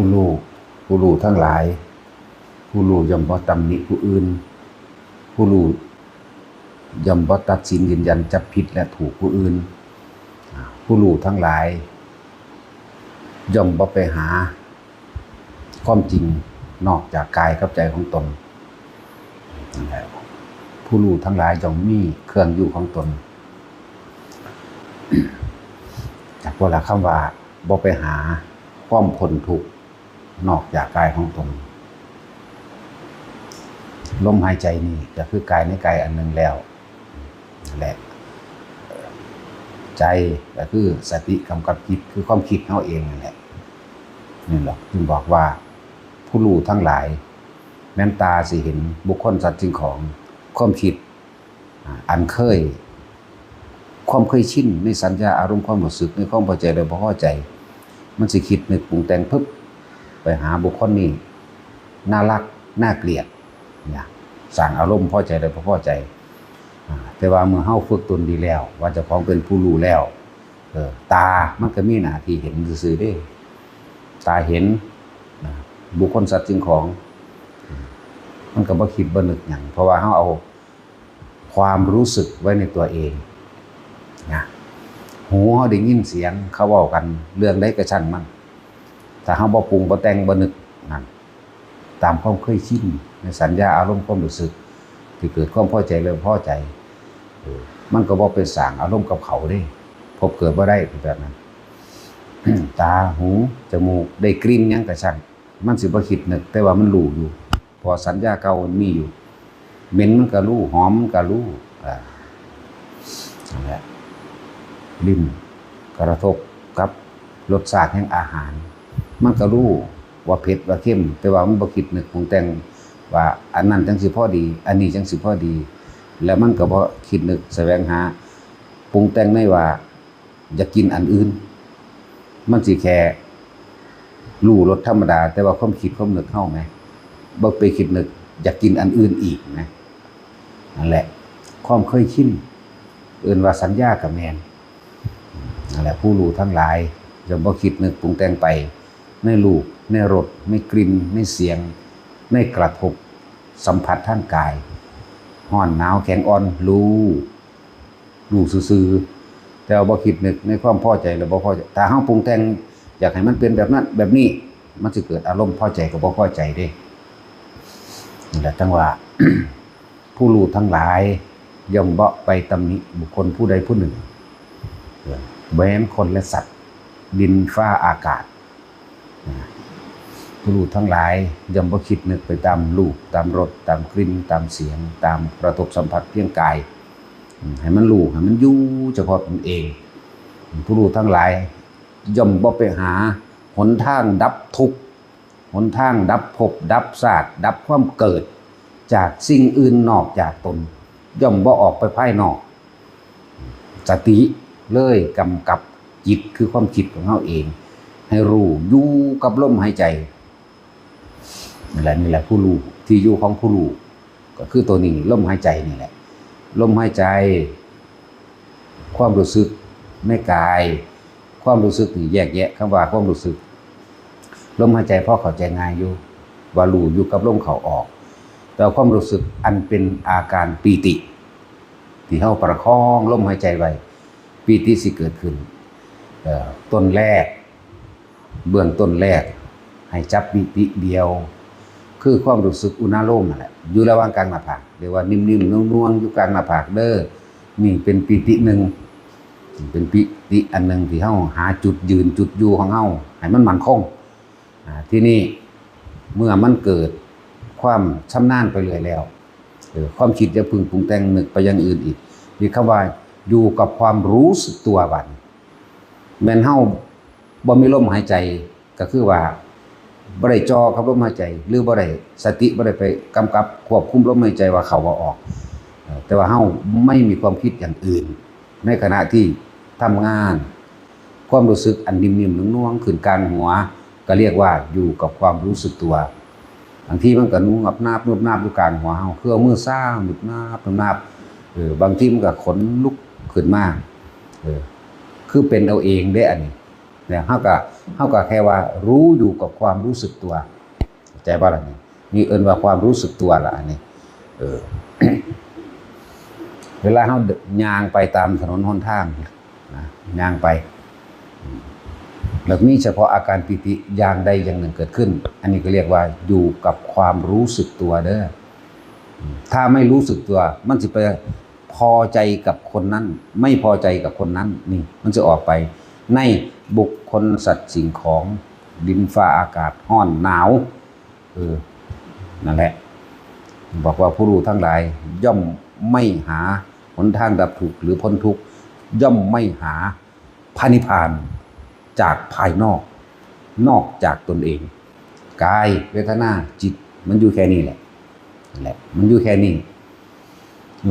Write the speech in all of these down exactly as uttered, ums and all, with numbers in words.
ผู้รู้ ผู้รู้ทั้งหลาย ผู้รู้ย่อมบ่ตำหนิผู้อื่น ผู้รู้ย่อมบ่ตัดสินยืนยันจับผิดและถูกผู้อื่น ผู้รู้ทั้งหลาย ย่อมบ่ไปหาความจริงนอกจากกายกับใจของตนนั่นแหละ ผู้รู้ทั้งหลายย่อมมีเครื่องอยู่ของตน จากว่าละคำว่าบ่ไปหาความพ้นทุกข์นอกจากกายของตน ลมหายใจนี่ก็คือกายในกายอันหนึ่งแล้วนั่นแหละ ใจก็คือสติกำกับจิต คือความคิดเฮาเองนั่นแหละ นี่แหละจึงบอกว่าผู้รู้ทั้งหลาย แม้นตาสิเห็นบุคคลสัตว์สิ่งของ ความคิด อ่า อันเคย ความเคยชินในสัญญาอารมณ์ความรู้สึกในความพอใจและบ่พอใจ มันสิคิดนึกปรุงแต่งปึ๊บ ไปหาบุคคลนี้น่ารักน่าเกลียด เนี่ย สร้างอารมณ์พอใจและบ่พอใจ อ่า แต่ว่าเมื่อเฮาฝึกตนดีแล้ว ว่าเจ้าของเป็นผู้รู้แล้ว เออ ตามันก็มีหน้าที่เห็นซื่อๆเด้ ตาเห็นนะ บุคคลสัตว์สิ่งของ มันก็บ่คิดบ่นึกหยัง เพราะว่าเฮาเอาความรู้สึกไว้ในตัวเองนะ หูเฮาได้ยินเสียงเขาเว้ากันเรื่องใดก็ช่างมัน ถ้าเฮาบ่ปรุงบ่แต่งบ่นึกนั่น ตามความเคยชินในสัญญาอารมณ์ความรู้สึก ที่เกิดความพอใจและบ่พอใจ เออ มันก็บ่ไปสร้างอารมณ์กับเขาเด้ พบเกิดบ่ได้แบบนั้น ตา หู จมูก ได้กลิ่นหยังก็ช่าง มันสิบ่คิดนึก แต่ว่ามันรู้อยู่ เพราะสัญญาเก่ามันมีอยู่ เหม็นมันก็รู้ หอมมันก็รู้ อ่า นั่นแหละ ลิ้นกระทบกับรสชาติแห่งอาหาร มันก็รู้ว่าเผ็ดว่าเค็ม แต่ว่ามันบ่คิดนึกปรุงแต่งว่าอันนั้นจั่งสิพอดี อันนี้จั่งสิพอดี แล้วมันก็บ่คิดนึกแสวงหาปรุงแต่งในว่าอยากกินอันอื่น มันสิแค่รู้รสธรรมดา แต่ว่าความคิดความนึกเฮาแหม บ่ไปคิดนึกอยากกินอันอื่นอีกนะ นั่นแหละ ความเคยชิน เอิ้นว่าสัญญาก็แม่น นั่นแหละ ผู้รู้ทั้งหลายย่อมบ่คิดนึกปรุงแต่งไป ในรูป ในรส ในกลิ่น ในเสียง ในกระทบสัมผัสทางกาย ร้อนหนาวแข็งอ่อน รู้ รู้ซื่อๆ แต่ว่าบ่คิดนึกในความพอใจและบ่พอใจ ถ้าเฮาปรุงแต่งอยากให้มันเป็นแบบนั้นแบบนี้ มันสิเกิดอารมณ์พอใจกับบ่พอใจเด้ นี่แหละจั่งว่า ผู้รู้ทั้งหลายย่อมบ่ไปตำหนิบุคคลผู้ใดผู้หนึ่ง แม้นคนและสัตว์ ดินฟ้าอากาศ ผู้รู้ทั้งหลายย่อมบ่คิดนึกไปตามรูป ตามรส ตามกลิ่น ตามเสียง ตามกระทบสัมผัสเพียงกาย อืม ให้มันรู้ ให้มันอยู่เฉพาะตนเอง ผู้รู้ทั้งหลายย่อมบ่ไปหาหนทางดับทุกข์ หนทางดับภพ ดับชาติ ดับความเกิด จากสิ่งอื่นนอกจากตน ย่อมบ่ออกไปภายนอก สติเลยกำกับจิตคือความคิดของเฮาเอง ให้รู้อยู่กับลมหายใจ นี่แหละ นี่แหละผู้รู้ ที่อยู่ของผู้รู้ ก็คือตัวนี้ ลมหายใจนี่แหละ ลมหายใจ ความรู้สึกในกาย ความรู้สึกนี่แยกแยะคำว่าความรู้สึก ลมหายใจพอเข้าใจง่ายอยู่ ว่ารู้อยู่กับลมเข้าออก แต่ความรู้สึกอันเป็นอาการปีติ ที่เฮาประคองลมหายใจไว้ ปีติสิเกิดขึ้น เอ่อ ต้นแรก เบื้องต้นแรก ให้จับปีติเดียว คือความรู้สึกอุณาโลมนั่นแหละ อยู่ระหว่างกลางหน้าผาก เรียกว่านิ่มๆ นวลๆ อยู่กลางหน้าผากเด้อ นี่เป็นปีติหนึ่ง เป็นปีติอันหนึ่งที่เฮาหาจุดยืนจุดอยู่ของเฮาให้มันมั่นคง อ่า ทีนี้เมื่อมันเกิดความชำนาญไปเรื่อยแล้ว เออ ความคิดอย่าเพิ่งปรุงแต่งนึกไปอย่างอื่นอีก มีคำว่าอยู่กับความรู้สึกตัวบัดนี้ แม่นเฮาบ่มีลมหายใจ ก็คือว่าบ่ได้จ่อกับลมหายใจ หรือบ่ได้สติบ่ได้ไปกำกับควบคุมลมหายใจว่าเข้าว่าออก เอ่อ แต่ว่าเฮาไม่มีความคิดอย่างอื่น ในขณะที่ทำงาน ความรู้สึกอันนิ่มๆ นวลๆ ขึ้นกลางหัว ก็เรียกว่าอยู่กับความรู้สึกตัว บางทีมันก็นุบนาบนุบนาบอยู่กลางหัวเฮา คือเอามือซาวนุบนาบนุบนาบ เออ บางทีมันก็ขนลุกขึ้นมา เออ คือเป็นเอาเองเด้อันนี้ เนี่ยเฮาก็เฮาก็แค่ว่ารู้อยู่กับความรู้สึกตัว เข้าใจบ่ล่ะนี่? นี่เอิ้นว่าความรู้สึกตัวล่ะ อันนี้ เออ เวลาเฮาย่างไปตามถนนหนทางนะ ย่างไป อืม แล้วมีเฉพาะอาการปีติอย่างใดอย่างหนึ่งเกิดขึ้น อันนี้ก็เรียกว่าอยู่กับความรู้สึกตัวเด้อ อืม ถ้าไม่รู้สึกตัว มันสิไปพอใจกับคนนั้น ไม่พอใจกับคนนั้น นี่ มันจะออกไปในบุคคล สัตว์ สิ่งของ ดินฟ้าอากาศ ร้อน หนาว เออ นั่นแหละ บอกว่าผู้รู้ทั้งหลายย่อมไม่หาหนทางดับทุกข์หรือพ้นทุกข์ ย่อมไม่หาพระนิพพานจากภายนอก นอกจากตนเอง กาย เวทนา จิต มันอยู่แค่นี้แหละ นั่นแหละ มันอยู่แค่นี้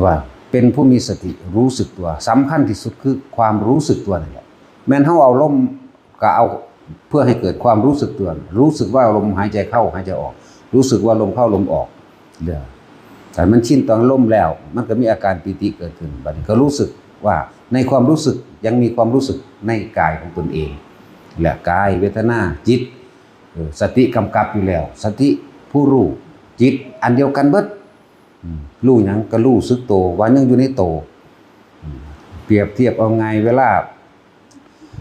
ว่าเป็นผู้มีสติรู้สึกตัว สำคัญที่สุดคือความรู้สึกตัวนั่นแหละ แม่นเฮาเอาลม ก็เอาเพื่อให้เกิดความรู้สึกตัว รู้สึกว่าลมหายใจเข้าหายใจออก รู้สึกว่าลมเข้าลมออก เด้อ แต่มันชินต่อลมแล้ว มันก็มีอาการปีติเกิดขึ้น บัดนี้ก็รู้สึกว่าในความรู้สึกยังมีความรู้สึกในกายของตนเอง และกาย เวทนา จิต เออ สติกำกับอยู่แล้ว สติผู้รู้ จิตอันเดียวกันเบิด อืม รู้หยังก็รู้สึกโต ว่ายังอยู่ในโต อืม เปรียบเทียบเอาง่าย เวลา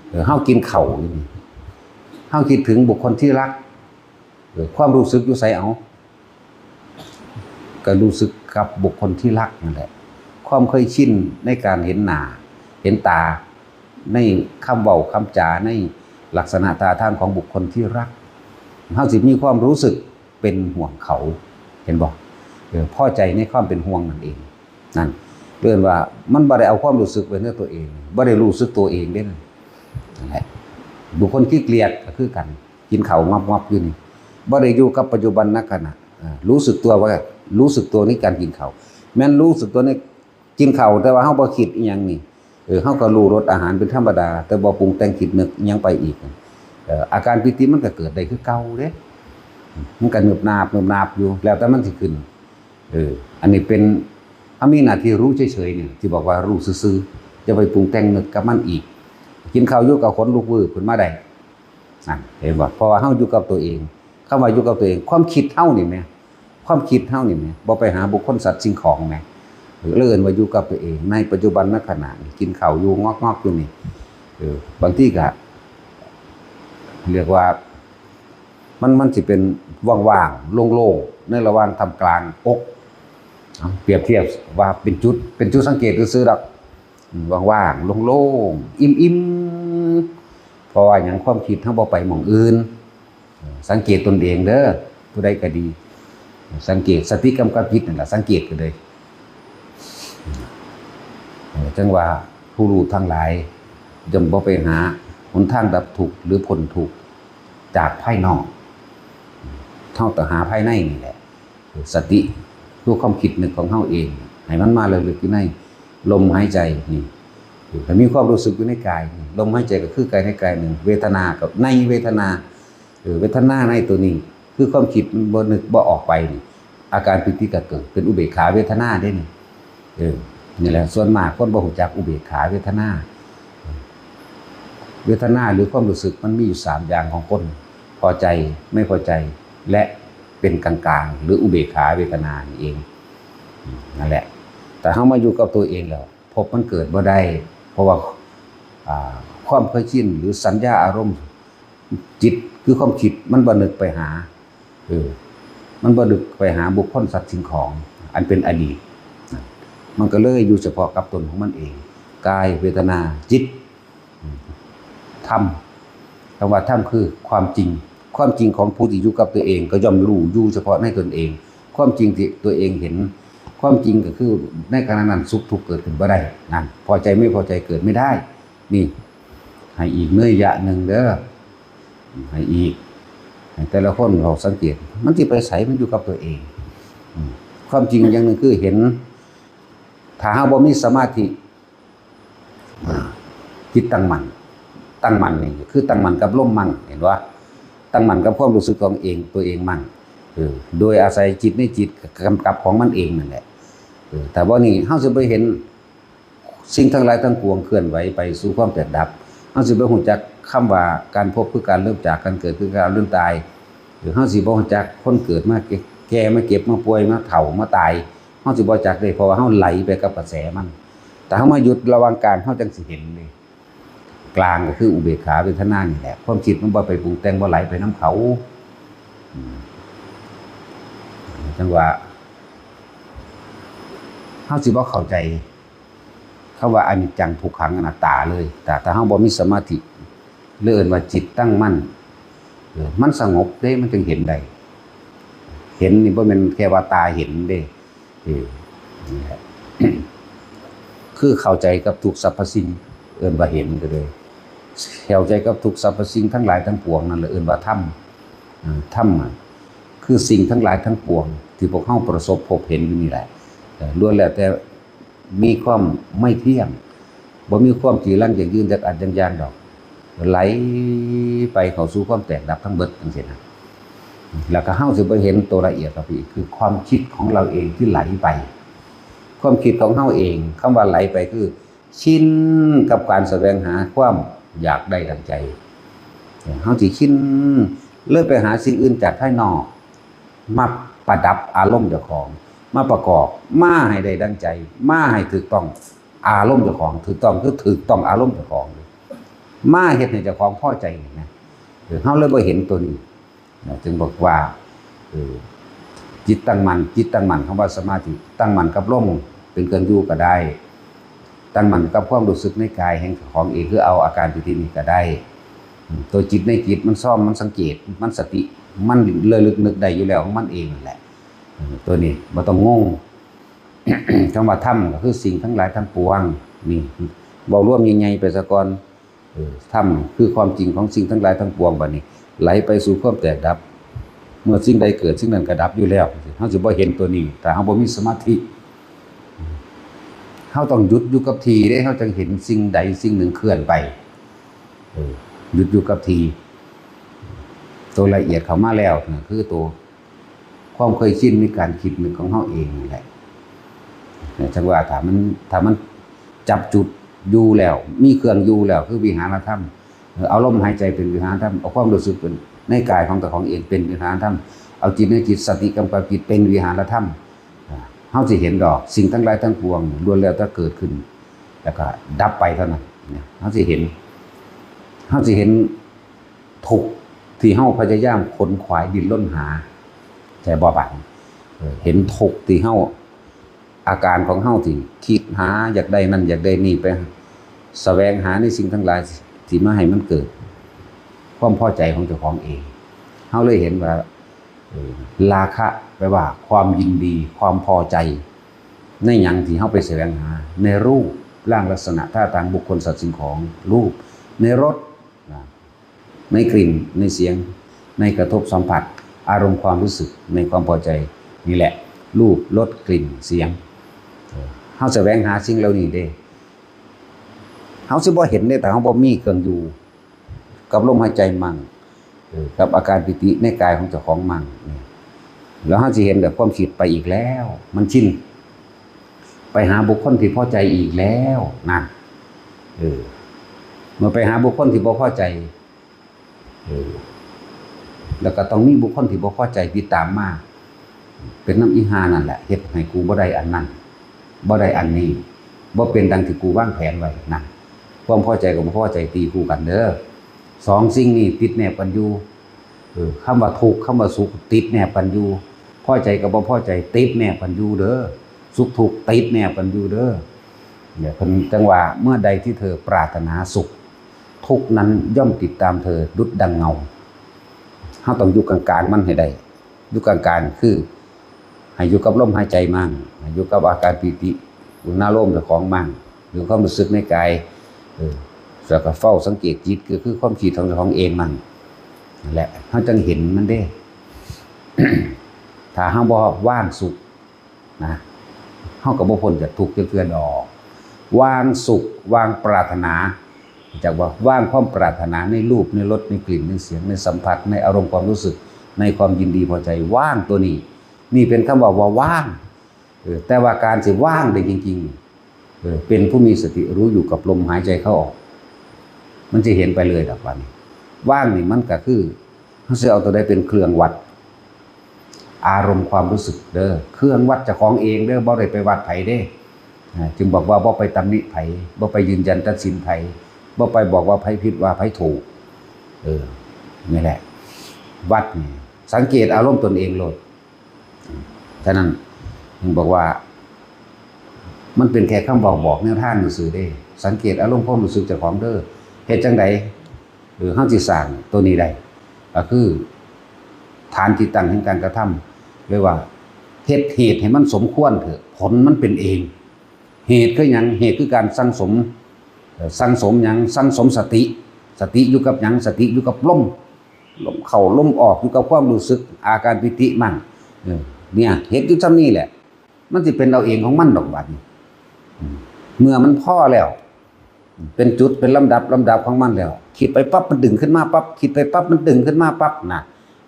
เออ เฮากินข้าวอยู่นี่ เฮาคิดถึงบุคคลที่รัก เออ ความรู้สึกอยู่ไสเอา ก็รู้สึกกับบุคคลที่รักนั่นแหละ ความเคยชินในการเห็นหน้า เห็นตา ในคำเว้าคำจา ในลักษณะท่าทางของบุคคลที่รัก เฮาสิมีความรู้สึกเป็นห่วงเขา เห็นบ่? เออ พอใจในความเป็นห่วงนั่นเอง นั่น เรียกว่ามันบ่ได้เอาความรู้สึกไว้ในตัวเอง บ่ได้รู้สึกตัวเองเด้ นั่นแหละ บุคคลขี้เกียจก็คือกัน กินข้าวงอบๆอยู่นี่ บ่ได้อยู่กับปัจจุบันนขณะ อ่า รู้สึกตัวว่า รู้สึกตัวในการกินข้าว แม่นรู้สึกตัวในกินข้าว แต่ว่าเฮาบ่คิดอิหยังนี่ เออ เฮาก็รู้รสอาหารเป็นธรรมดา แต่บ่ปรุงแต่งคิดนึกอิหยังไปอีก เอ่อ อาการปีติมันก็เกิดได้คือเก่าเด้ มันก็นึบนาบ นึบนาบอยู่ แล้วแต่มันสิขึ้น เออ อันนี้เป็น เฮามีหน้าที่รู้เฉยๆเนี่ย ที่บอกว่ารู้ซื่อๆ อย่าไปปรุงแต่งนึกกับมันอีก กินข้าวอยู่ก็ขนลุกวืบขึ้นมาได้ นั่น เห็นบ่? เพราะว่าเฮาอยู่กับตัวเอง คำว่าอยู่กับตัวเอง ความคิดเฮานี่แหม ความคิดเฮานี่แหม บ่ไปหาบุคคลสัตว์สิ่งของแหม เออ เอิ้นว่าอยู่กับตัวเอง ในปัจจุบันนขณะนี่ กินข้าวอยู่งอกๆอยู่นี่ เออ บางทีก็ เรียกว่า มัน มันสิเป็นว่างๆ โล่งๆ ในระหว่างท่ามกลางอก เอา เปรียบเทียบว่าเป็นจุด เป็นจุดสังเกตซื่อๆดอก อืม ว่างๆ โล่งๆ อิ่มๆ เพราะว่าหยัง ความคิดเฮาบ่ไปหม่องอื่น เออ สังเกตตนเองเด้อ ผู้ใดก็ดี สังเกต สติกำกับจิตนั่นล่ะ สังเกตก็เลย เออ จั่งว่าผู้รู้ทั้งหลายย่อมบ่ไปหาหนทางดับทุกข์หรือพ้นทุกข์จากภายนอก เฮาต้องหาภายในนี่แหละ สติ คือความคิดนึกของเฮาเอง ให้มันมาระลึกอยู่ในลมหายใจนี่ ให้มีความรู้สึกอยู่ในกายนี่ ลมหายใจก็คือกายในกายหนึ่ง เวทนากับในเวทนา เออ เวทนาในตัวนี้ คือความคิดมันบ่นึกบ่ออกไปนี่ อาการปีติก็เกิด เป็นอุเบกขาเวทนาเด้นี่ เออ นี่แหละ ส่วนมากคนบ่รู้จักอุเบกขาเวทนา เวทนาหรือความรู้สึกมันมีอยู่สามอย่างของคน พอใจ ไม่พอใจ และเป็นกลางๆ หรืออุเบกขาเวทนานี่เอง อืม นั่นแหละ แต่เฮามาอยู่กับตัวเองแล้ว ภพมันเกิดบ่ได้ เพราะว่า อ่า ความเคยชินหรือสัญญาอารมณ์ จิตคือความคิดมันบ่นึกไปหา เออ มันบ่นึกไปหาบุคคลสัตว์สิ่งของ อันเป็นอดีต มันก็เลยอยู่เฉพาะกับตนของมันเอง กาย เวทนา จิต อืม ธรรม คำว่าธรรมคือความจริง ความจริงของผู้ที่อยู่กับตัวเองก็ย่อมรู้อยู่เฉพาะในตนเอง ความจริงที่ตัวเองเห็น ความจริงก็คือในขณะนั้นสุขทุกข์เกิดขึ้นบ่ได้ นั่น พอใจไม่พอใจเกิดไม่ได้ นี่ ให้อีกเนยยะหนึ่งเด้อ ให้อีก ให้แต่ละคนลองสังเกต มันสิไปไส มันอยู่กับตัวเอง อืม ความจริงอย่างหนึ่งคือเห็น ถ้าเฮาบ่มีสมาธิ อ่า จิตตั้งมั่น ตั้งมั่นนี่คือตั้งมั่นกับลมมั่ง เห็นบ่? ตั้งมั่นกับความรู้สึกของเอง ตัวเองมั่ง เออ โดยอาศัยจิตในจิตกำกับของมันเองนั่นแหละ เออ ถ้าบ่นี่เฮาสิไปเห็น สิ่งทั้งหลายทั้งปวงเคลื่อนไหวไปสู่ความแตกดับ เฮาสิไปรู้จัก คำว่าการพบคือการเริ่มจาก การเกิดคือการเริ่มตาย หรือเฮาสิบ่รู้จักคนเกิดมาแก่ มาเจ็บ มาป่วย มาเฒ่า มาตาย เฮาสิบ่จักเด้ เพราะว่าเฮาไหลไปกับกระแสมัน แต่เฮามาหยุดระหว่างกลาง เฮาจั่งสิเห็นเด้ กลางก็คืออุเบกขาเวทนานี่แหละ ความคิดมันบ่ไปปรุงแต่ง บ่ไหลไปนำเขา อืม จั่งว่า เฮาสิบ่เข้าใจ คำว่าอนิจจังทุกขังอนัตตาเลย แต่ถ้าเฮาบ่มีสมาธิ หรือเอิ้นว่าจิตตั้งมั่น เออ มันสงบเด้ มันจึงเห็นได้ เห็นนี่บ่แม่นแค่ว่าตาเห็นเด้ เออ นี่แหละ คือเข้าใจกับทุกสรรพสิ่ง เอิ้นว่าเห็นก็เลย เข้าใจกับทุกสรรพสิ่งทั้งหลายทั้งปวงนั่นแหละ เอิ้นว่าธรรม เออ ธรรมอะ คือสิ่งทั้งหลายทั้งปวง ที่พวกเฮาประสบพบเห็นอยู่นี่แหละ เออ ล้วนแล้วแต่ มีความไม่เที่ยง บ่มีความจีรังยั่งยืน จักอันจักอย่างดอก ไหลไปเข้าสู่ความแตกดับทั้งเบิดจั่งซี้นะ แล้วก็เฮาสิบ่เห็นตัวละเอียดเข้าไปอีก คือความคิดของเราเองที่ไหลไป ความคิดของเฮาเอง คำว่าไหลไปคือ ชินกับการแสวงหาความอยากได้ดังใจ เฮาสิชิน เลยไปหาสิ่งอื่นจากภายนอก มาประดับอารมณ์เจ้าของ มาประกอบ มาให้ได้ดังใจ มาให้ถูกต้องอารมณ์เจ้าของ ถูกต้องคือถูกต้องอารมณ์เจ้าของ มาเฮ็ดให้เจ้าของพอใจนี่นะ เออ เฮาเลยบ่เห็นตัวนี้นะ จึงบอกว่า เออ จิตตั้งมั่น จิตตั้งมั่น คำว่าสมาธิ ตั้งมั่นกับลมเป็นเครื่องอยู่ก็ได้ ตั้งมั่นกับความรู้สึกในกายแห่งของเอง คือเอาอาการปีตินี้ก็ได้ อืม ตัวจิตในจิตมันซ่อม มันสังเกต มันสติ มันระลึกนึกได้อยู่แล้วของมันเองนั่นแหละ เออ ตัวนี้บ่ต้องงง คำว่าธรรมก็คือสิ่งทั้งหลายทั้งปวง นี่ เว้ารวมใหญ่ๆไปซะก่อน เออ ธรรมคือความจริงของสิ่งทั้งหลายทั้งปวง บัดนี้ ไหลไปสู่ความแตกดับ เมื่อสิ่งใดเกิด สิ่งนั้นก็ดับอยู่แล้ว เฮาสิบ่เห็นตัวนี้ ถ้าเฮาบ่มีสมาธิ เฮาต้องหยุดอยู่กับที่เด้ เฮาจั่งเห็นสิ่งใดสิ่งหนึ่งเคลื่อนไป เออ หยุดอยู่กับที่ ตัวละเอียดเข้ามาแล้วนะ คือตัวความเคยชินในการคิดนึกของเฮาเองนี่แหละ จั่งว่าถ้ามัน ถ้ามันจับจุดอยู่แล้ว มีเครื่องอยู่แล้ว คือวิหารธรรม เออ เอาลมหายใจเป็นวิหารธรรม เอาความรู้สึกเป็นในกายของเจ้าของเองเป็นวิหารธรรม เอาจิตในจิต สติกำกับจิตเป็นวิหารธรรม อ่า เฮาสิเห็นดอก สิ่งทั้งหลายทั้งปวงล้วนแล้วแต่เกิดขึ้น แล้วก็ดับไปเท่านั้นเนี่ย เฮาสิเห็น เฮาสิเห็นทุกข์ที่เฮาพยายามขนขวายดิ้นรนหา แต่บ่บาง เออ เห็นทุกข์ที่เฮา อาการของเฮาที่คิดหาอยากได้นั่นอยากได้นี่ ไปแสวงหาในสิ่งทั้งหลายที่มาให้มันเกิดความพอใจของเจ้าของเอง เฮาเลยเห็นว่า เออ ราคะแปลว่าความยินดี ความพอใจ ในหยังที่เฮาไปแสวงหา ในรูปร่างลักษณะท่าทางบุคคลสัตว์สิ่งของ รูป ในรส นะ ในกลิ่น ในเสียง ในกระทบสัมผัส อารมณ์ความรู้สึก ในความพอใจ นี่แหละ รูป รส กลิ่น เสียง เออ เฮาแสวงหาสิ่งเหล่านี้เด้ เฮาสิบ่เห็นเด้ ถ้าเฮาบ่มีเครื่องอยู่ กับลมหายใจมั่ง เออ กับอาการปีติในกายของเจ้าของมั่ง นี่ แล้วเฮาสิเห็นแบบความคิดไปอีกแล้ว มันชิน ไปหาบุคคลที่พอใจอีกแล้ว นั่น เออ เมื่อไปหาบุคคลที่บ่พอใจ เออ แล้วก็ต้องมีบุคคลที่บ่พอใจติดตามมา เป็นนำอีห่านั่นแหละ เฮ็ดให้กูบ่ได้อันนั้น บ่ได้อันนี้ บ่เป็นดังที่กูวางแผนไว้ นั่น ความพอใจกับบ่พอใจตีคู่กันเด้อ สองสิ่งนี้ติดแนบกันอยู่ เออ คำว่าทุกข์ คำว่าสุข ติดแนบกันอยู่ พอใจกับบ่พอใจ ติดแนบกันอยู่เด้อ สุขทุกข์ติดแนบกันอยู่เด้อ เนี่ย เพิ่นจั่งว่า เมื่อใดที่เธอปรารถนาสุข ทุกข์นั้นย่อมติดตามเธอดุจดังเงา เฮาต้องอยู่กลางๆมันให้ได้ อยู่กลางๆ คือ ให้อยู่กับลมหายใจมั่ง ให้อยู่กับอาการปีติ อุณาโลมเจ้าของมั่ง หรือความรู้สึกในกาย เออ แล้วก็เฝ้าสังเกตจิต ก็คือความคิดของเจ้าของเองมั่ง นั่นแหละ เฮาจั่งเห็นมันเด้ ถ้าเฮาบ่วางสุขนะ เฮาก็บ่พ้นจากทุกข์จักเทื่อดอก วางสุข วางปรารถนา จากว่าวางความปรารถนาในรูป ในรส ในกลิ่น ในเสียง ในสัมผัส ในอารมณ์ความรู้สึก ในความยินดีพอใจ วางตัวนี้ นี่เป็นคำว่า ว่าว่าง เออ แต่ว่าการสิว่างได้จริงๆ เออ เป็นผู้มีสติรู้อยู่กับลมหายใจเข้าออก มันสิเห็นไปเลยดอกว่านี่ ว่างนี่มันก็คือ เฮาสิเอาตัวใดเป็นเครื่องวัด อารมณ์ความรู้สึกเด้อ เครื่องวัดเจ้าของเองเด้อ บ่ได้ไปวัดไผเด้ อ่า จึงบอกว่าบ่ไปตำหนิไผ บ่ไปยืนยันตัดสินไผ บ่ไปบอกว่าไผผิดว่าไผถูก เออ นี่แหละ วัดนี่ สังเกตอารมณ์ตนเองโลด ฉะนั้น ถึงบอกว่า มันเป็นแค่คำบอก บอกแนวทางซื่อๆเด้ สังเกตอารมณ์ความรู้สึกเจ้าของเด้อ เฮ็ดจั่งใด เออ เฮาสิสร้างตัวนี้ได้ ก็คือ ฐานที่ตั้งแห่งการกระทำ เรียกว่า เฮ็ดเหตุให้มันสมควรเถอะ ผลมันเป็นเอง เหตุคือหยัง เหตุคือการสั่งสม เอ่อ สั่งสมหยัง สั่งสมสติ สติอยู่กับหยัง สติอยู่กับลม ลมเข้าลมออก อยู่กับความรู้สึก อาการปีติมั่ง เออ เนี่ย เฮ็ดอยู่ซ่ำนี่แหละ มันสิเป็นเอาเองของมันดอกบัดนี้ อืม เมื่อมันพอแล้ว เป็นจุดเป็นลำดับ ลำดับของมันแล้ว คิดไปปั๊บมันดึงขึ้นมาปั๊บ คิดไปปั๊บมันดึงขึ้นมาปั๊บนะ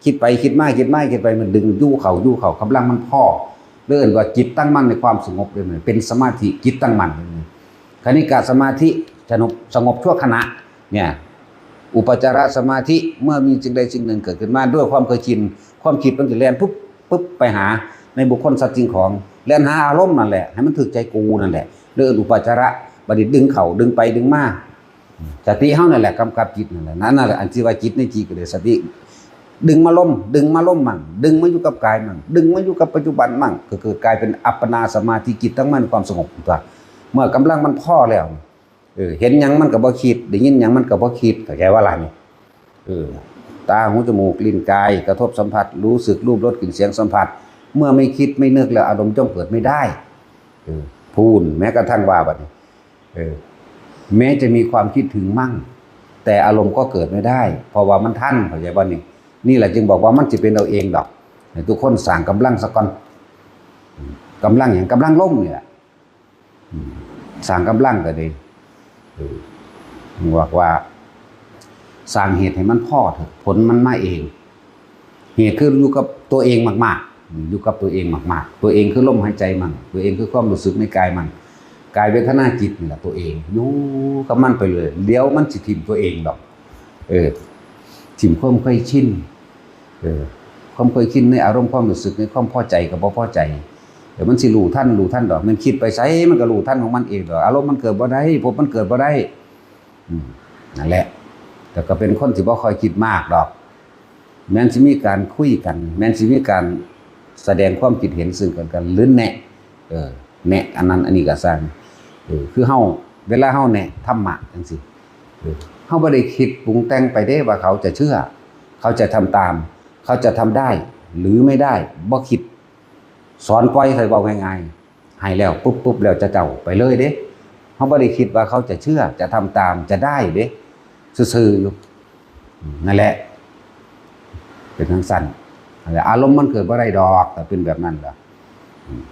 คิดไปคิดมาคิดมาคิดไปมันดึงอยู่เข้าอยู่เข้า กำลังมันพอ เรียกว่าจิตตั้งมั่นในความสงบเลย เป็นสมาธิจิตตั้งมั่นเลย คณิกะสมาธิ สงบ สงบชั่วขณะ เนี่ย อุปจารสมาธิ เมื่อมีสิ่งใดสิ่งหนึ่งเกิดขึ้นมาด้วยความเคยชิน ความคิดมันจะแล่นปุ๊บปุ๊บไปหาในบุคคลสัตว์สิ่งของ แล่นหาอารมณ์นั่นแหละ ให้มันถืกใจกูนั่นแหละ เรียกอุปจาระ บัดนี้ดึงเข้าดึงไปดึงมา สติเฮานั่นแหละกำกับจิตนั่นแหละ นั่น นั่นแหละ อันที่ว่าจิตในจิตก็เลยสติ ดึงมาลม ดึงมาลมมั่ง ดึงมาอยู่กับกายมั่ง ดึงมาอยู่กับปัจจุบันมั่ง ก็คือกลายเป็นอัปปนาสมาธิ จิตตั้งมั่นความสงบตัว เมื่อกำลังมันพอแล้ว เออ เห็นหยังมันก็บ่คิด ได้ยินหยังมันก็บ่คิด เข้าใจว่าล่ะนี่ เออ ตา หู จมูก ลิ้น กาย กระทบสัมผัส รู้สึกรูป รส กลิ่น เสียง สัมผัส เมื่อไม่คิดไม่นึกแล้วอารมณ์ย่อมเกิดไม่ได้ เออ พูน แม้กระทั่งว่าบัดนี้ เออ แม้จะมีความคิดถึงมั่ง แต่อารมณ์ก็เกิดไม่ได้ เพราะว่ามันทัน เข้าใจบ่นี่ นี่แหละจึงบอกว่ามันสิเป็นเอาเองดอก ให้ทุกคนสร้างกำลังซะก่อน อืม กำลังหยัง กำลังลมนี่แหละ อืม สร้างกำลังก็ดี เออ บอกว่า สร้างเหตุให้มันพอเถอะ ผลมันมาเอง เหตุคืออยู่กับตัวเองมากๆ อยู่กับตัวเองมากๆ ตัวเองคือลมหายใจมั่ง ตัวเองคือความรู้สึกในกายมั่ง กายเวทนาจิตนี่แหละตัวเอง อยู่กับมันไปเลย เดี๋ยวมันสิถิ่มตัวเองดอก เออ ถิ่มความเคยชิน เออ ความเคยชินในอารมณ์ความรู้สึก ในความพอใจกับบ่พอใจ เดี๋ยวมันสิรู้ทัน รู้ทันดอก มันคิดไปไสมันก็รู้ทันของมันเองดอก อารมณ์มันเกิดบ่ได้ ภพมันเกิดบ่ได้ อืม นั่นแหละ แต่ก็เป็นคนที่บ่ค่อยคิดมากดอก แม้นสิมีการคุยกัน แม้นสิมีการแสดงความคิดเห็นซึ่งกันและกัน หรือแนะ เออ แนะอันนั้นอันนี้ก็ซ่าง เออ คือเฮา เวลาเฮาแนะธรรมะจังซี้ เออ เฮาบ่ได้คิดปรุงแต่งไปเด้ว่าเขาจะเชื่อ เขาจะทำตาม เขาจะทำได้ หรือไม่ได้ บ่คิด สอนปล่อย ใส่เว้าง่ายๆ ให้แล้วปุ๊บปุ๊บแล้วจะเจ้าไปเลยเด้ เฮาบ่ได้คิดว่าเขาจะเชื่อ จะทำตาม จะได้เด้ ซื่อๆอยู่ อืม นั่นแหละ เป็นจั่งซั้น นั่นแหละ อารมณ์มันเกิดบ่ได้ดอก ถ้าเป็นแบบนั้นล่ะ อืม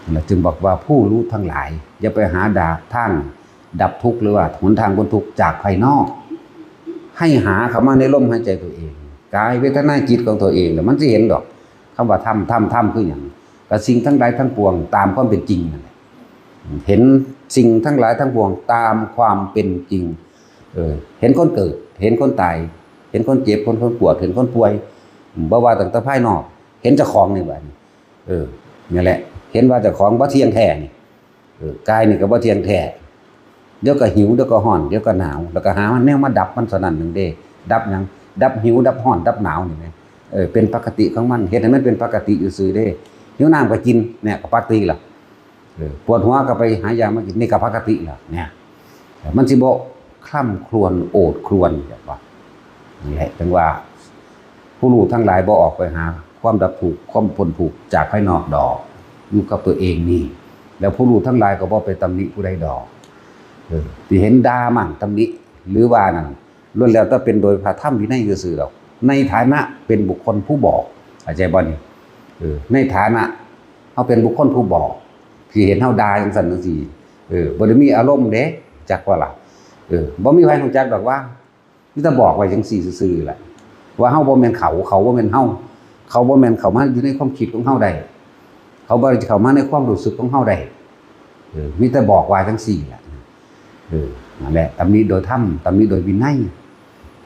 นั่นแหละจึงบอกว่าผู้รู้ทั้งหลาย อย่าไปหาดา ทางดับทุกข์ หรือว่าหนทางพ้นทุกข์จากภายนอก ให้หาเข้ามาในลมหายใจตัวเอง กายเวทนาจิตของตัวเอง แล้วมันสิเห็นดอก คำว่าธรรม ธรรม ธรรมคือหยัง ก็สิ่งทั้งหลายทั้งปวงตามความเป็นจริงนั่นแหละ เห็นสิ่งทั้งหลายทั้งปวงตามความเป็นจริง เออ เห็นคนเกิด เห็นคนตาย เห็นคนเจ็บ คน คนปวด เห็นคนป่วย บ่ว่าตั้งแต่ภายนอก เห็นเจ้าของนี่บัดนี้ เออ นี่แหละ เห็นว่าเจ้าของบ่เที่ยงแท้นี่ เออ กายนี่ก็บ่เที่ยงแท้ เดี๋ยวก็หิว เดี๋ยวก็ร้อน เดี๋ยวก็หนาว แล้วก็หาแนวมาดับมันเท่านั้นหนึ่งเด้ ดับหยัง ดับหิว ดับร้อน ดับหนาวนี่แหม เออ เป็นปกติของมัน เฮ็ดให้มันเป็นปกติอยู่ซื่อเด้ หิวน้ำก็กิน เนี่ย ก็ปกติล่ะ เออ ปวดหัวก็ไปหายามากิน นี่ก็ปกติล่ะ เนี่ย มันสิบ่คร่ำครวญโอดครวญแบบว่า นี่แหละ จั่งว่า ผู้รู้ทั้งหลายบ่ออกไปหาความดับทุกข์ ความพ้นทุกข์จากภายนอกดอก อยู่กับตัวเองนี่ แล้วผู้รู้ทั้งหลายก็บ่ไปตำหนิผู้ใดดอก เออ ที่เห็นด่ามั่งตำหนิ หรือว่านั่น ล้วนแล้วแต่เป็นโดยพระธรรมวินัยซื่อๆดอก ในฐานะเป็นบุคคลผู้บอก เข้าใจบ่นี่ เออ ในฐานะเฮาเป็นบุคคลผู้บอก ที่เห็นเฮาด่าจั่งซั้นจั่งซี้ เออ บ่ได้มีอารมณ์เด้ จักว่าล่ะ เออ บ่มีไผรู้จักดอกว่า มีแต่บอกไว้จั่งซี้ซื่อๆแหละ ว่าเฮาบ่แม่นเขา เขาบ่แม่นเฮา เขาบ่แม่นเข้ามาอยู่ในความคิดของเฮาได้ เขาบ่ได้เข้ามาในความรู้สึกของเฮาได้ เออ มีแต่บอกว่าจั่งซี้แหละ เออ นั่นแหละ ตำหนิโดยธรรม ตำหนิโดยวินัย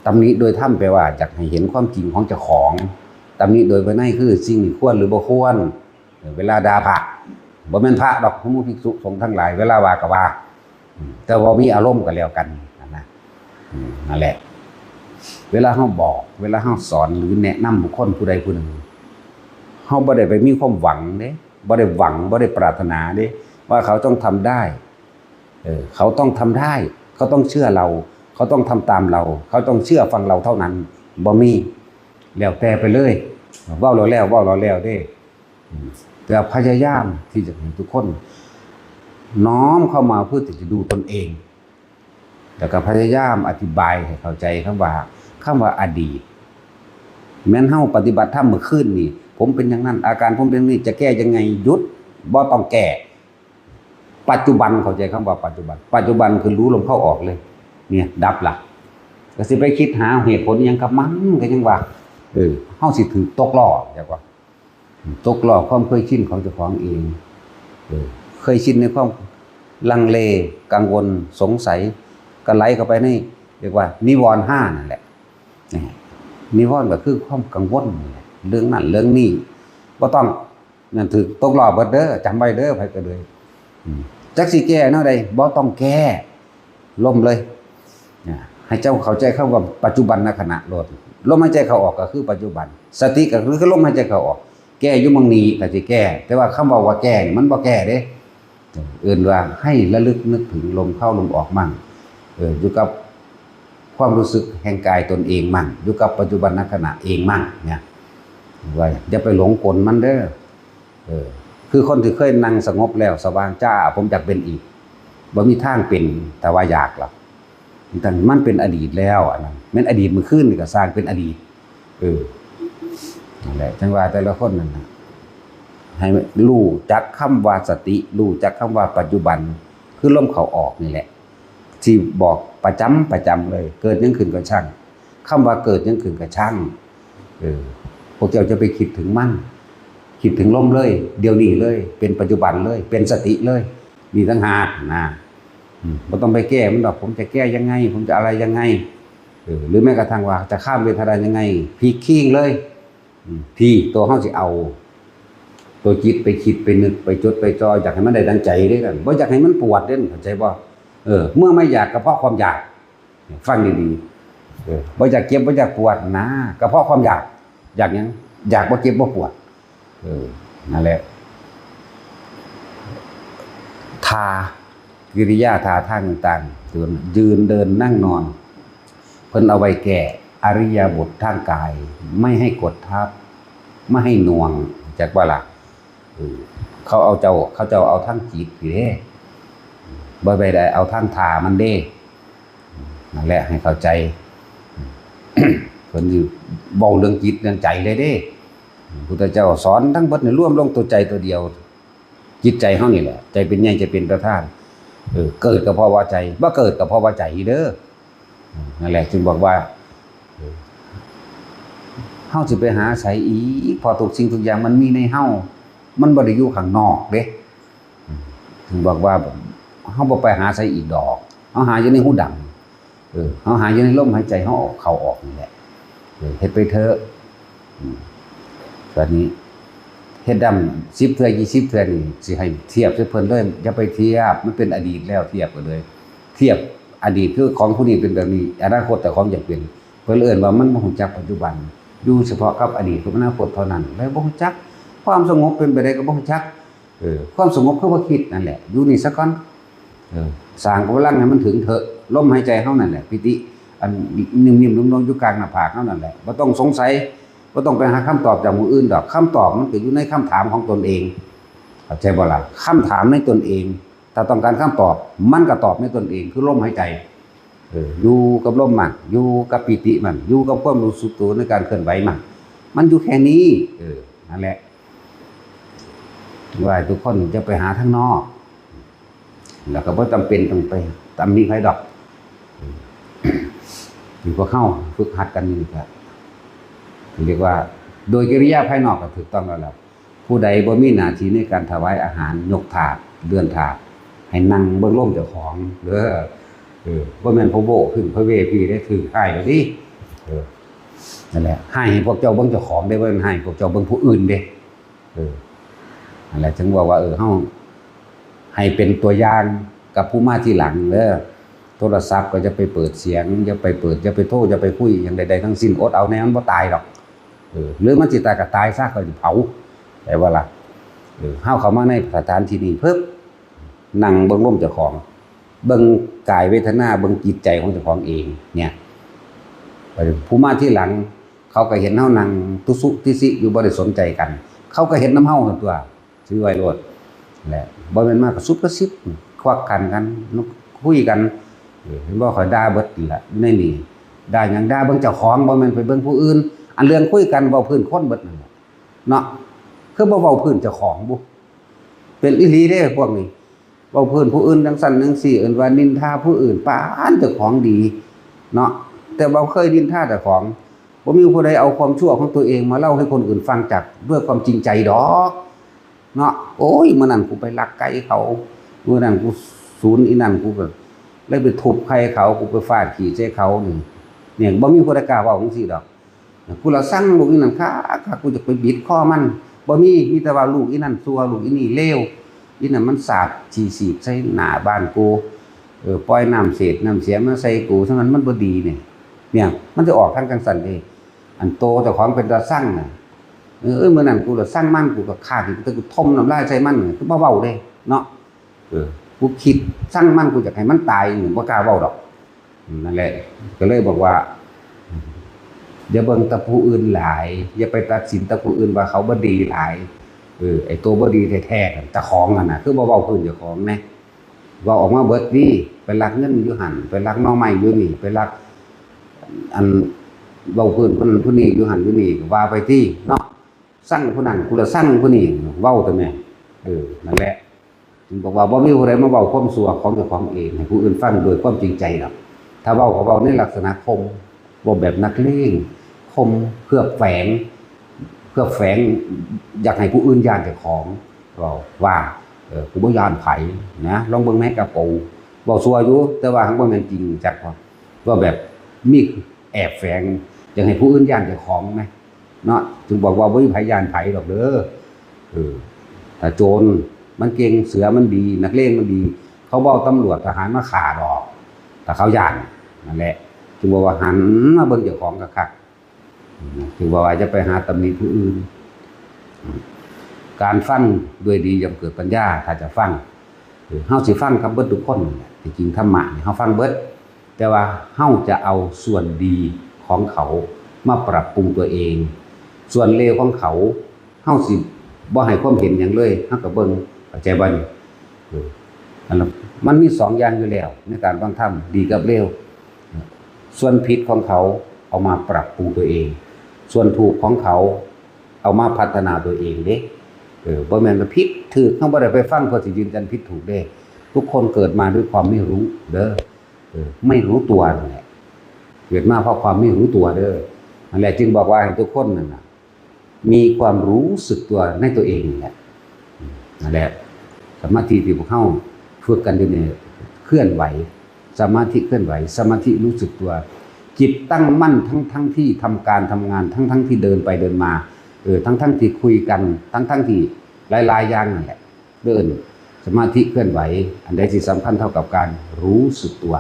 ตำหนิโดยธรรมแปลว่าอยากให้เห็นความจริงของเจ้าของ ตำหนิโดยวินัยคือสิ่งที่ควรหรือบ่ควร เออ เวลาด่าพระ บ่แม่นพระดอก พระภิกษุสงฆ์ทั้งหลาย เวลาว่าก็ว่า อืม แต่ว่ามีอารมณ์ก็แล้วกันนะ อืม นั่นแหละ เวลาเฮาบอก เวลาเฮาสอนหรือแนะนำบุคคลผู้ใดผู้หนึ่ง เฮาบ่ได้ไปมีความหวังเด้ บ่ได้หวัง บ่ได้ปรารถนาเด้ ว่าเขาต้องทำได้ เออ เขาต้องทำได้ เขาต้องเชื่อเรา เขาต้องทำตามเรา เขาต้องเชื่อฟังเราเท่านั้น บ่มี แล้วแต่ไปเลย เว้าแล้วแล้ว เว้าแล้วแล้วเด้ อืม แต่พยายามที่จะให้ทุกคนน้อมเข้ามาเพื่อที่จะดูตนเอง แล้วก็พยายามอธิบายให้เข้าใจคำว่า คำว่าอดีต แม้นเฮาปฏิบัติธรรมเมื่อคืนนี่ ผมเป็นอย่างนั้น อาการผมเป็นอย่างนี้ จะแก้ยังไง หยุด บ่ต้องแก้ ปัจจุบัน เข้าใจคำว่าปัจจุบัน ปัจจุบันคือรู้ลมเข้าออกเลย เนี่ย ดับละ ก็สิไปคิดหาเหตุผลอิหยังกับมัน ก็ยังว่า เออ เฮาสิถืกตกล้อ จักว่า ตกล้อความเคยชินของเจ้าของเอง เออ เคยชินในความลังเล กังวล สงสัย ก็ไหลเข้าไปใน เรียกว่านิวรณ์ห้านั่นแหละ นี่ นิวรณ์ก็คือความกังวลนี่แหละ เรื่องนั้นเรื่องนี้ บ่ต้อง นั่นถืกตกล้อเบิดเด้อ จำไว้เด้อ ไผก็เลย อืม จักสิแก้แนวใด บ่ต้องแก้ ลมเลย นะ ให้เจ้าเข้าใจคำว่าปัจจุบันขณะโลด ลมหายใจเข้าออกก็คือปัจจุบัน สติก็คือลมหายใจเข้าออก แก้อยู่หม่องนี้ก็สิแก้ แต่ว่าคำว่า ว่าแก้นี่มันบ่แก้เด้ เอิ้นว่าให้ระลึกนึกถึงลมเข้าลมออกมั่ง เออ อยู่กับความรู้สึกแห่งกายตนเองมั่ง อยู่กับปัจจุบันขณะเองมั่งเนี่ย ว่าอย่าไปหลงกลมันเด้อ เออ คือคนที่เคยนั่งสงบแล้วสว่างจ้า ผมอยากเป็นอีก บ่มีทางเป็น แต่ว่าอยากหรอก แต่มันเป็นอดีตแล้ว อันนั้นแม่นอดีตมื้อคืนนี่ก็สร้างเป็นอดีต เออ นั่นแหละ จังว่าแต่ละคนนั่นน่ะ ให้รู้จักคำว่าสติ รู้จักคำว่าปัจจุบัน คือลมเข้าออกนี่แหละ ที่บอกประจำประจำเลย เกิดหยังขึ้นก็ช่าง คำว่าเกิดหยังขึ้นก็ช่าง เออ พวกเจ้าจะไปคิดถึงมัน คิดถึงลมเลย เดี๋ยวนี้เลย เป็นปัจจุบันเลย เป็นสติเลย นี่ต่างหากนะ อืม บ่ต้องไปแก้มันดอก ผมจะแก้ยังไง ผมจะอะไรยังไง เออ หรือแม้กระทั่งว่าจะข้ามเวทนายังไง พลิกคิงเลย อืม ที่ตัวเฮาสิเอา ตัวจิตไปคิดไปนึกไปจดไปจ่อ อยากให้มันได้ดังใจเด้อ บ่อยากให้มันปวดเด้อ เข้าใจบ่ เออ เมื่อไม่อยากก็เพราะความอยาก ฟังดีๆ เออ บ่อยากเจ็บบ่อยากปวดนะ ก็เพราะความอยาก อยากหยัง อยากบ่เจ็บบ่ปวด เออ นั่นแหละ ท่า กิริยาท่าทางต่างๆ ยืนเดินนั่งนอน เพิ่นเอาไว้แก้อิริยาบถทางกาย ไม่ให้กดทับ ไม่ให้หน่วง จักบ่ล่ะ เออ เขาเอาเจ้า เขาเจ้าเอาทางจิตอยู่เด้ บ่ไปได้เอาทางท่ามันเด้ นั่นแหละ ให้เข้าใจ เพิ่นสิเว้าเรื่องจิตเรื่องใจเลยเด้ พุทธเจ้าสอนทั้งเบิดนี่รวมลงตัวใจตัวเดียว จิตใจเฮานี่แหละ ใจเป็นใหญ่ ใจเป็นประธาน เออ เกิดก็เพราะว่าใจ บ่เกิดก็เพราะว่าใจเด้อ นั่นแหละ จึงบอกว่า เออ เฮาสิไปหาไสอีก เพราะทุกสิ่งทุกอย่างมันมีในเฮา มันบ่ได้อยู่ข้างนอกเด้ อืม ถึงบอกว่า เฮาบ่ไปหาไสอีกดอก เฮาหาอยู่ในฮูดัง เออ เฮาหาอยู่ในลมหายใจเฮาออกเข้าออกนี่แหละ เออ เฮ็ดไปเถอะ อืม บัดนี้ เฮ็ดดำสิบเทื่อ ยี่สิบเทื่อนี่ สิให้เทียบใส่เพิ่นเลย อย่าไปเทียบ มันเป็นอดีตแล้ว เทียบกันเลย เทียบอดีตคือของผู้นี้เป็นแบบนี้ อนาคตแต่ของอยากเป็น เพิ่นเอิ้นว่ามันบ่รู้จักปัจจุบัน อยู่เฉพาะกับอดีตกับอนาคตเท่านั้น เลยบ่รู้จัก ความสงบเป็นไปได้ก็บ่รู้จัก เออ ความสงบคือบ่คิดนั่นแหละ อยู่นี่ซะก่อน เออ สร้างกำลังให้มันถึงเถอะ ลมหายใจเฮานั่นแหละ ปิติ อันนิ่มๆ นุ่มๆ อยู่กลางหน้าผากเฮานั่นแหละ บ่ต้องสงสัย บ่ต้องไปหาคำตอบจากผู้อื่นดอก คำตอบมันก็อยู่ในคำถามของตนเอง เข้าใจบ่ล่ะ คำถามในตนเอง ถ้าต้องการคำตอบ มันก็ตอบในตนเอง คือลมหายใจ เออ อยู่กับลมมัน อยู่กับปิติมัน อยู่กับความรู้สึกตัวในการเคลื่อนไหวมัน มันอยู่แค่นี้ เออ นั่นแหละ ว่าให้ทุกคนจะไปหาทางนอก แล้วก็บ่จำเป็นต้องไปตำหนิใครดอก อยู่พวกเฮาฝึกหัดกันนี่ก็เรียกว่า โดยกิริยาภายนอกก็ถูกต้องแล้วล่ะ ผู้ใดบ่มีหน้าที่ในการถวายอาหาร ยกถาด เลื่อนถาด ให้นั่งเบิ่งลมเจ้าของเด้อ เออ บ่แม่นพระโว้ขึ้นพระเวทีได้ ถือให้แล้วดิ เออ นั่นแหละ ให้พวกเจ้าเบิ่งเจ้าของเด้ บ่แม่นให้พวกเจ้าเบิ่งผู้อื่นเด้ เออ นั่นแหละ จึงว่าว่า เออ เฮาให้เป็นตัวอย่างกับผู้มาทีหลังเด้อ โทรศัพท์ก็อย่าไปเปิดเสียง อย่าไปเปิด อย่าไปโทร อย่าไปคุยหยังใดๆทั้งสิ้น อดเอาแน่ มันบ่ตายดอก เออ หรือมันสิตายก็ตายซะ เขาสิเผา แต่ว่าล่ะ เออ เฮาเข้ามาในสถานที่นี้ปึ๊บ นั่งเบิ่งลมเจ้าของ เบิ่งกายเวทนา เบิ่งจิตใจของเจ้าของเอง เนี่ย ผู้มาทีหลัง เขาก็เห็นเฮานั่งตุสุติสิอยู่ บ่ได้สนใจกัน เขาก็เห็นนำเฮาหั่นตั่ว ถือไว้โลด แหละ บ่แม่นมากระซุบกระซิบ ควักกันกัน คุยกัน เออ เห็นบ่ ข้อยด่าเบิดนี่ล่ะ อยู่ในนี่ ด่าหยัง ด่าเบิ่งเจ้าของ บ่แม่นไปเบิ่งผู้อื่น อันเรื่องคุยกัน เว้าพื้นคนเบิดนั่นแหละ เนาะ คือบ่เว้าพื้นเจ้าของบุ เป็นอีหลีเด้พวกนี้ เว้าพื้นผู้อื่นจั่งซั้นจั่งซี้ เอิ้นว่านินทาผู้อื่น ปานเจ้าของดี เนาะ แต่บ่เคยนินทาเจ้าของ บ่มีผู้ใดเอาความชั่วของตัวเองมาเล่าให้คนอื่นฟังจาก ด้วยความจริงใจดอก เนาะ โอ้ย มื้อนั้นกูไปลักไก่เขา มื้อนั้นกูสูนอีนั่น กูก็เลยไปทุบไข่เขา กูไปฟาดขี้ใส่เขานี่ เนี่ย บ่มีผู้ใดกล้าเว้าจั่งซี้ดอก กูละซังลูกอีนั่นคักคัก กูจะไปบิดคอมัน บ่มี มีแต่ว่าลูกอีนั่นซั่ว ลูกอีนี่เลว อีนั่นมันสาดขี้สีกใส่หน้าบ้านกู เออ ปล่อยน้ำเศษน้ำเสียมาใส่กู ฉะนั้นมันบ่ดีเนี่ย เนี่ย มันจะออกทางจังซั่นเด้ อันโตเจ้าของเป็นตาซังน่ะ เออ เออ มื้อนั้นกูละซังมัน กูก็ฆ่า กูถมน้ำลายใส่มัน คือบ่เว้าเด้ เนาะ เออ กูคิดซังมัน กูอยากให้มันตาย บ่กล้าเว้าดอก นั่นแหละ ก็เลยบอกว่า อย่าเบิ่งแต่ผู้อื่นหลาย อย่าไปตัดสินแต่ผู้อื่นว่าเขาบ่ดีหลาย เออ ไอ้ตัวบ่ดีแท้ๆ เจ้าของหั่นน่ะ คือบ่เว้าพื้นเจ้าของแหน่ เว้าออกมาเบิดนี่ ไปลักเงินอยู่หั่น ไปลักหน่อไม้อยู่นี่ ไปลัก อัน เว้าพื้นผู้นั้นผู้นี้อยู่หั่นอยู่นี่ ก็ว่าไปติเนาะ ซังผู้นั้น กูละซังผู้นี้ เว้าแต่แม่ เออ นั่นแหละ จึงบอกว่าบ่มีผู้ใดมาเว้าความชั่วของเจ้าของเองให้ผู้อื่นฟังโดยความจริงใจดอก ถ้าเว้าก็เว้าในลักษณะข่ม เว้าแบบนักเลง ข่มเพื่อแฝง เพื่อแฝง อยากให้ผู้อื่นย้านเจ้าของ เว้าว่า เออ กูบ่ย้านไผนะ ลองเบิ่งแม่กับกู เว้าชั่วอยู่ แต่ว่าหั้นบ่แม่นจริงจัก เว้าแบบมีแอบแฝง อยากให้ผู้อื่นย้านเจ้าของนะ เนาะ จึงบอกว่าบ่มีไผย้านไผดอกเด้อ เออ ถ้าโจรมันเก่ง เสือมันดี นักเลงมันดี เขาบ่เอาตำรวจทหารมาฆ่าดอก ถ้าเขาย้าน นั่นแหละ จึงบอกว่าหันมาเบิ่งเจ้าของคักๆ จึงบอกว่าอย่าไปหาตำหนิผู้อื่น การฟังด้วยดีย่อมเกิดปัญญา ถ้าจะฟัง เออ เฮาสิฟังกับเบิดทุกคนนั่นแหละ ที่จริงธรรมะนี่เฮาฟังเบิด แต่ว่าเฮาจะเอาส่วนดีของเขามาปรับปรุงตัวเอง ส่วนเลวของเขา เฮาสิบ่ให้ความเห็นหยังเลย เฮาก็เบิ่ง เข้าใจบ่นี่ เออ อันนั้นมันมีสองอย่างอยู่แล้ว ในการฟังธรรม ดีกับเลว ส่วนผิดของเขาเอามาปรับปรุงตัวเอง ส่วนถูกของเขาเอามาพัฒนาตัวเองเด้ เออ บ่แม่นว่าผิดถูก เฮาบ่ได้ไปฟังเพื่อสิยืนยันผิดถูกเด้ ทุกคนเกิดมาด้วยความไม่รู้เด้อ เออ ไม่รู้ตัวนั่นแหละ เกิดมาเพราะความไม่รู้ตัวเด้อ นั่นแหละจึงบอกว่าให้ทุกคนนั่นน่ะ มีความรู้สึกตัวในตัวเองนี่แหละ อืม นั่นแหละ สมาธิที่พวกเฮาฝึกกันอยู่นี่ เคลื่อนไหว สมาธิเคลื่อนไหว สมาธิรู้สึกตัว จิตตั้งมั่นทั้งๆที่ทำการทำงาน ทั้งๆที่เดินไปเดินมา เออ ทั้งๆที่คุยกัน ทั้งๆที่หลายๆอย่างนั่นแหละ เดิน สมาธิเคลื่อนไหว อันใดที่สำคัญเท่ากับการรู้สึกตัว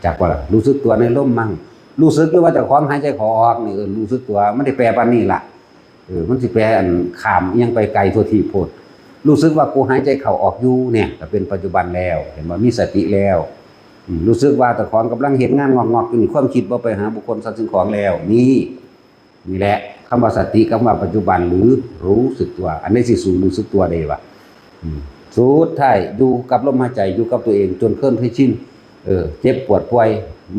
จักบ่ล่ะ รู้สึกตัวในลมมั่ง รู้สึกอยู่ว่าเจ้าของหายใจเข้าออกนี่ เออ รู้สึกตัว มันได้แปลปานนี้ล่ะ เออ มันสิแปลอันข้ามอิหยังไปไกลทั่วทีปโพด รู้สึกว่ากูหายใจเข้าออกอยู่เนี่ย ก็เป็นปัจจุบันแล้ว เห็นบ่ มีสติแล้ว อืม รู้สึกว่าเจ้าของกำลังเฮ็ดงานงอกๆอยู่นี่ ความคิดบ่ไปหาบุคคลสัตว์สิ่งของแล้ว นี่ นี่แหละ คำว่าสติ คำว่าปัจจุบัน หรือรู้สึกตัว อันนี้สิสู่รู้สึกตัวได้วะ อืม สุดท้ายอยู่กับลมหายใจ อยู่กับตัวเอง จนเคลิ้มให้ชิน เออ เจ็บปวดป่วย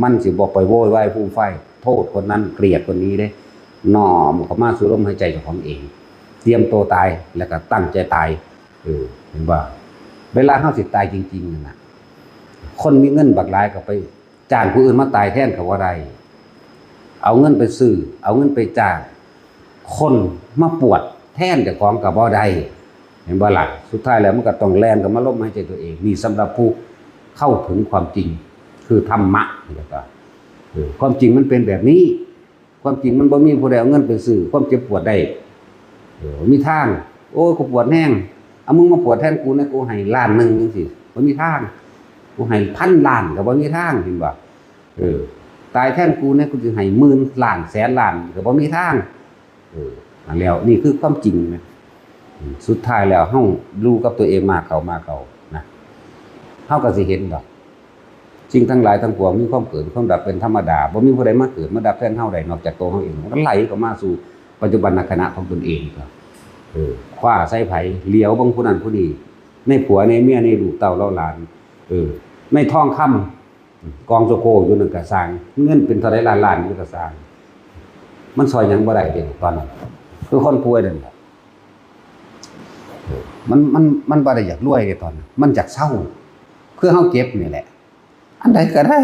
มันสิบ่ไปโวยวายฟูมฟาย โทษคนนั้น เกลียดคนนี้เด้ น้อมเข้ามาสู่ลมหายใจของเอง เตรียมตัวตาย แล้วก็ตั้งใจตาย เออ เห็นบ่ เวลาเฮาสิตายจริงๆนั่นน่ะ คนมีเงินบักหลายก็ไปจ้างผู้อื่นมาตายแทนก็บ่ได้ เอาเงินไปซื้อ เอาเงินไปจ้างคนมาปวดแทนเจ้าของก็บ่ได้ เห็นบ่ล่ะ สุดท้ายแล้วมันก็ต้องแล่นเข้ามาลมหายใจตัวเอง นี่สำหรับผู้เข้าถึงความจริง คือธรรมะ แล้วก็ เออ ความจริงมันเป็นแบบนี้ ความจริงมันบ่มีผู้ใดเอาเงินไปซื้อความเจ็บปวดได้ เออ บ่มีทาง โอ้ย กูปวดแฮง เอามึงมาปวดแทนกูนะ กูให้ล้านหนึ่งจังซี้ บ่มีทาง กูให้พันล้านก็บ่มีทาง เห็นบ่ เออ ตายแทนกูนะ กูสิให้หมื่นล้านแสนล้านก็บ่มีทาง เออ นั่นแล้ว นี่คือความจริงนะ อืม สุดท้ายแล้วเฮาอยู่กับตัวเองมากเข้ามากเข้านะ เฮาก็สิเห็นดอก สิ่งทั้งหลายทั้งปวงมีความเกิดความดับเป็นธรรมดา บ่มีผู้ใดมาเกิดมาดับแทนเฮาได้นอกจากตัวเฮาเอง มันก็ไหลเข้ามาสู่ปัจจุบันขณะของตนเองก็ เออ คว้าใส่ไผ เหลียวเบิ่งผู้นั้นผู้นี้ ในผัวในเมียในลูกเต้าเหล่าหลาน เออ ในทองคำ กองโจโคอยู่นั่นก็ซ่าง เงินเป็นเท่าใดล้านๆอยู่ก็ซ่าง มันซ่อยหยังบ่ได้เด้ตอนนั้น คือคนป่วยนั่นแหละ เออ มัน มัน มันบ่ได้อยากรวยเด้ตอนนั้น มันอยากเซา คือเฮาเจ็บนี่แหละ อันใดก็ได้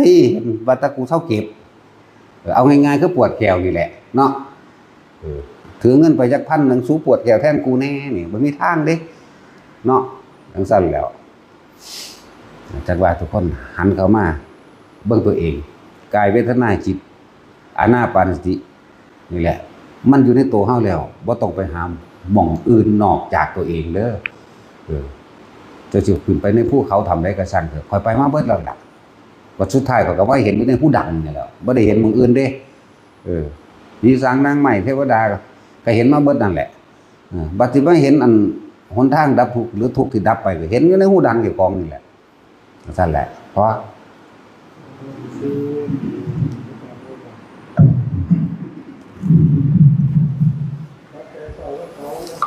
ว่าแต่กูเซาเจ็บ เออ เอาง่ายๆ คือปวดแข้วนี่แหละ เนาะ เออ ถือเงินไปจักพันหนึ่ง สูปวดแข้วแทนกูแน่นี่ บ่มีทางเด้ เนาะ จั่งซั้นแหล้ว จักว่าทุกคนหันเข้ามาเบิ่งตัวเอง กายเวทนาจิต อานาปานสติ นี่แหละ มันอยู่ในตัวเฮาแล้ว บ่ต้องไปหาหม่องอื่นนอกจากตัวเองเด้อ เออ เจ้าสิขึ้นไปในภูเขาถ้ำใดก็ซ่างเถอะ ข้อยไปมาเบิดแล้วล่ะ บัดสุดท้ายข้อยก็มาเห็นอยู่ในฮูดังนี่แหละ บ่ได้เห็นหม่องอื่นเด้ เออ ผีสางนางไม้เทวดาก็เห็นมาเบิดนั่นแหละ เออ บัดสิมาเห็นอันหนทางดับทุกข์หรือทุกข์ที่ดับไปก็เห็นอยู่ในฮูดังเจ้าของนี่แหละ ซั่นแหละ เพราะ